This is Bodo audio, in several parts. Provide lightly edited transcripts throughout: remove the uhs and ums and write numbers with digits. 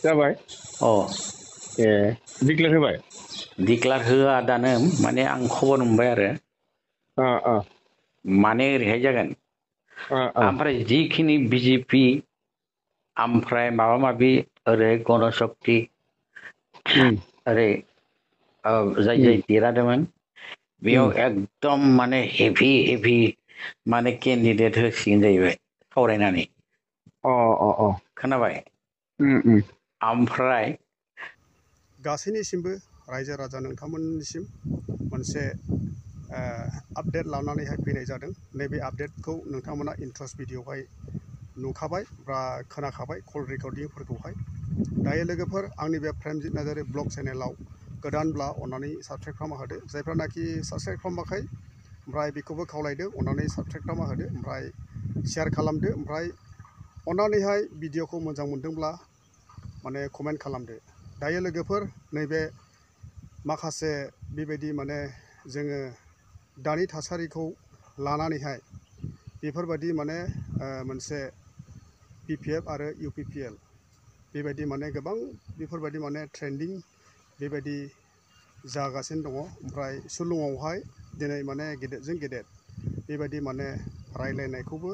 जाबाय अ ए डिक्लेयार होबाय डिक्लार होआ दानो माने आं खबर मोनबाय आरो अ अ माने ओरैहाय जागोन अ ओमफ्राय जिखिनि बिजेपि ओमफ्राय माबा माबि ओरै गणशक्ति ओरै जाय जाय देरहादोंमोन बेयाव एकदम माने हेभि माने केन्डिडेट होसिगोन जाहैबाय सावरायनानै अ अ अ खोनाबाय ओमफ्राय गासैनिसिमबो रायजो राजा नोंथांमोननिसिम मोनसे आपडेट लानानैहाय फैनाय जादों नैबे आपडेटखौ नोंथांमोना इन्ट्रेस्ट भिडिअ'हाय नुखाबाय बा खोनाखाबाय कल रेकर्डिंफोरखौहाय दायो लोगोफोर आंनि बे प्रेमजित नार्जारि ब्लग चेनेलाव गोदानब्ला अन्नानै साबस्क्राइब खालामना होदो जायफ्रानाखि साबस्क्राइब खालामाखै ओमफ्राय बेखौबो खावलायदो अन्नानै साबस्क्राइब खालामना होदो ओमफ्राय शेयार खालामदो ओमफ्राय अन्नानैहाय भिडिअ'खौ मोजां मोनदोंब्ला माने कमेन्ट खालामदो दायो लोगोफोर नैबे माखासे बेबायदि माने जोङो दानि थासारिखौ लानानैहाय बेफोरबायदि माने मोनसे PPF आरो UPPL बेबायदि माने गोबां बेफोरबायदि माने ट्रेन्डिं बेबायदि जागासिनो दङ ओमफ्राय सुलुङावहाय दिनै माने गेदेरजों गेदेर बेबायदि माने रायलायनायखौबो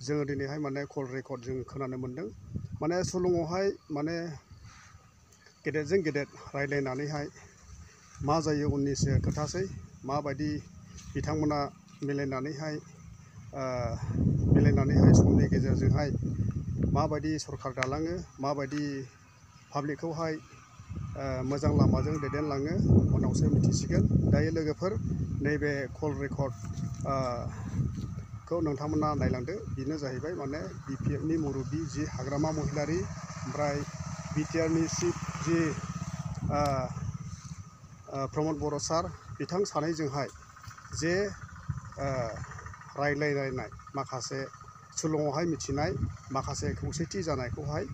जोङो दिनैहाय माने कल रेकर्ड जों खोनानो मोन्दों माने सुलुङावहाय माने गेदेरजों गेदेर रायलायनानैहाय मा जायो उननिसो खोथासै माबायदि बिथांमोना मिलायनानैहाय समनि गेजेरजोंहाय माबायदि सरकार दालाङो माबायदि पाब्लिकखौहाय मोजां लामाजों दैदेनलाङो उनावसो मिथिसिगोन दायो लोगोफोर नैबे कल रेकर्ड खौ नोंथांमोना नायलांदो बेनो जाहैबाय माने BPFनि मुरब्बि जि हाग्रामा महिलारि ओमफ्राय BTRनि चिफ जि प्रमद बर' सार बिथां सानैजोंहाय जे रायलायनाय माखासे सुलुङावहाय मिथिनाय माखासे खौसेथि जानायखौहाय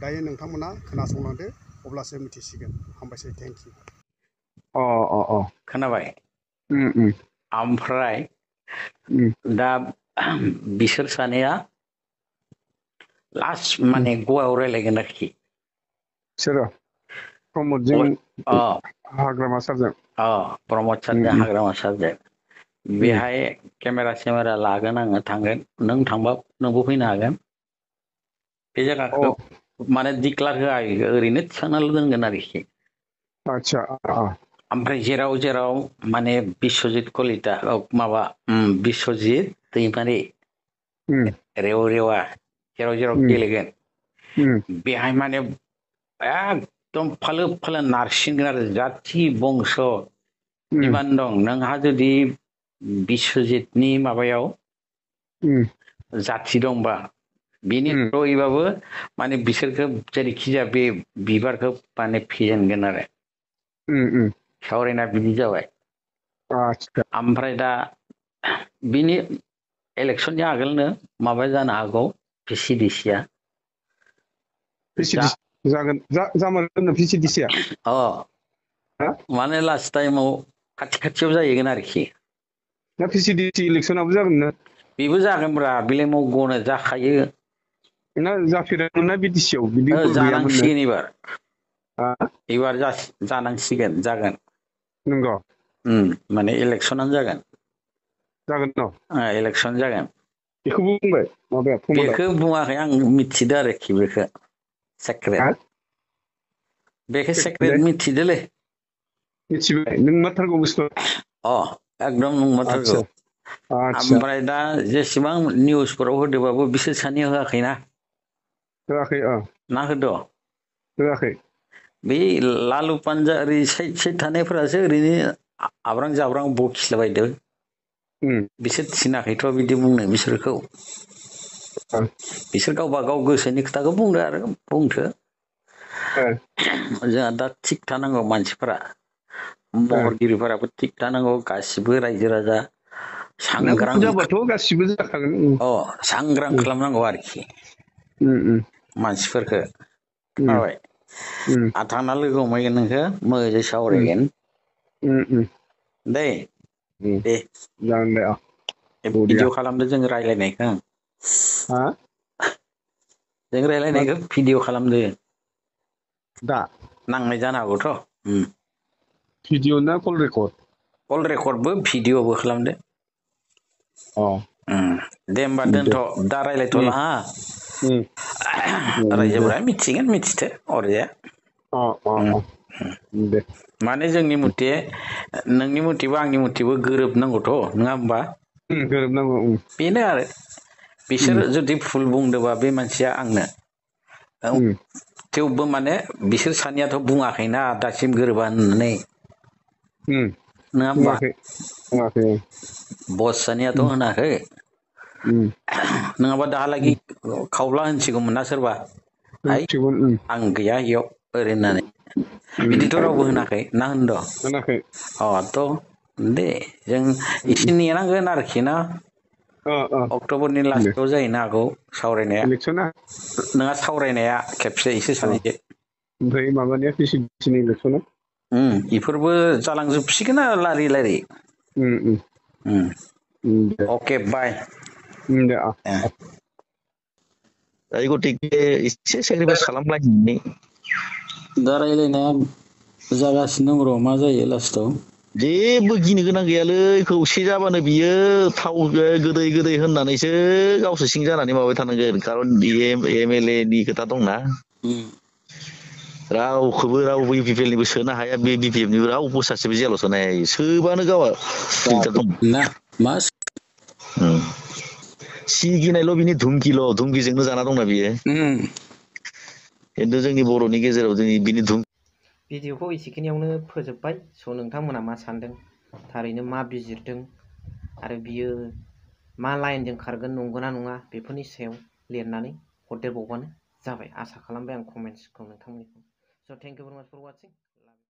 दायो नोंथांमोना खोनासंलांदो अब्लासो मिथिसिगोन हामबायसै थेंक इउ अ अ अ खोनाबाय ओमफ्राय दा बिसोर सानैया लास्ट माने गवायाव रायलायगोन आरोखि सोरो प्रमदजों हाग्रामा सारजों प्रमद सारजों हाग्रामा सारजों बेहाय केमेरा सेमेरा लागोन आङो थांगोन नों थांबा नोंबो फैनो हागोन बे जायगाखौ माने डिक्लार होआ ओरैनो थिखांनाल' दोनगोन आरोखि आच्छा ओमफ्राय जेराव जेराव माने बिस्वजित कलिता माबा बिस्वजित दैमारि रेवा जेराव जेराव गेलेगोन बेहाय माने एकदम फालो फालो नारसिनगोन आरो जाथि बंस' जिमान दं नोंहा जुदि बिस्वजितनि माबायाव जाथि दंबा बिनि थ्रयैबाबो माने बिसोरखौ जेरैखि जाया बे बिबारखौ माने फेजेनगोन आरो सावरायना बिदि जाबाय ओमफ्राय दा बिनि इलेक्सननि आगोलनो माबा जानो हागौ VCDCआ जागोन जामारगोन VCDCआ माने लास्ट टाइमाव खाथि खाथियाव जाहैगोन आरोखि दा VCDC इलेक्सनाबो जागोन ना बेबो जागोनब्रा बिलेमावगनो जाखायो ना जाफेरामोन ना BTCआव बिदि गैयामोन जानांसिगोन एबार जानांसिगोन जागोन नंगौ माने इलेक्सनानो जागोन इलेक्सन जागोन बेखौबो बुंबाय माबाया बेखौ बुङाखै आं मिथिदो आरोखि बेखौ सेक्रेट मिथिदोलै मिथिबाय नों माथारगौ बुस्थु एकदम नंमारथारगौ ओमफ्राय दा जेसेबां निउसफोराव होदोबाबो बिसोर सानैया होआखैना ना होद' होआखै बे लालु पान्जा ओरै साइड साइड थानायफोरासो ओरैनो आब्रां जाब्रां बखिलाबायदों बिसोर थिनाखैथ' बिदि बुंनो बिसोरखौ बिसोर गावबा गाव गोसोनि खोथाखौ बुंदो आरो बुंथो जोंहा दा थिग थानांगौ मानसिफोरा महरगिरिफोराबो थिग थानांगौ गासिबो रायजो राजा सांग्रां जाबाथ' गासिबो जाखागोन सांग्रां खालामनांगौ आरोखि मानसिफोरखौ खोनाबाय आं थांना लोगो हमहैगोन नोंखौ मोजाङै सावरायगोन दे जागोन दे भिडिअ खालामदो जों रायज्लायनायखौ जों रायज्लायनायखौ भिडिअ खालामदो दा नांनाय जानो हागौथ' भिडिअ ना कल रेकर्ड कल रेकर्डबो भिडिअबो खालामदो अ दे होमबा दे दोनथ' दा रायलायथ'ला हा दे रायजोफोरा मिथिगोन मिथिथो अरजाया अ अ अ दे माने जोंनि मथे नोंनि मथेबो आंनि मथेबो गोरोबनांगौथ' नङा होमबा गोरोबनांगौ बेनो आरो बिसोर जुदि भुल बुंदोंबा बे मानसिया आंनो थेवबो माने बिसोर सानैयाथ' बुङाखैना दासिम गोरोबा होननानै नङा होमबा बुङाखै बुङाखै बस सानैयाथ' होनाखै नङाबा दाहालागि खावब्ला होनसिगौमोन ना सोरबा हाय मिथिगोन आं गैया इयाव ओरै होननानै बिदिथ' रावबो होनाखै ना होनद' होनाखै थ' दे जों एसे नेनांगोन आरोखि ना अक्ट'बरनि लास्टआव जाहैनो हागौ सावरायनाया इलेक्सना नोंहा सावरायनाया खेबसे एसे सानैसो ओमफ्राय माबानिया प्रेसिडेन्टनि इलेक्सना बेफोरबो जालांजोबसिगोन आरो लारि लारि दे अके बाय दे दायो गतिके एसे सेक्रिफाइस खालामलायनानै दा रायलायनाया जागासिनो दं र' मा जायो लास्टआव जेबो गिनो गोनां गैयालै खौसे जाबानो बियो थाव गोदै गोदै होननानैसो गावसो सिं जानानै माबाय थानांगोन खारन एमएलए नि खोथा दंना रावखौबो रावबो इउपिपिएल निबो सोनो हाया बे बिपिएफ निबो रावबो सासेबो जेलाव सोनो हाया सोबानो गावा फिल्टार दं ना मा सिगिनायल' बिनि धुमकिजोंनो जाना दंना बियो खिन्थु जोंनि बर'नि गेजेराव जोंनि बिनि भिडिअखौ एसेखिनियावनो फोजोबबाय स' नोंथांमोना मा सानदों थारैनो मा बिजिरदों आरो बियो मा लाइनजों खारगोन नंगौना नङा बेफोरनि सायाव लिरनानै हरदेरबावबानो जाबाय आसा खालामबाय आं कमेन्ट्सखौ नोंथांमोननिखौ स' थेंक इउ भेरि माच फर वाचिं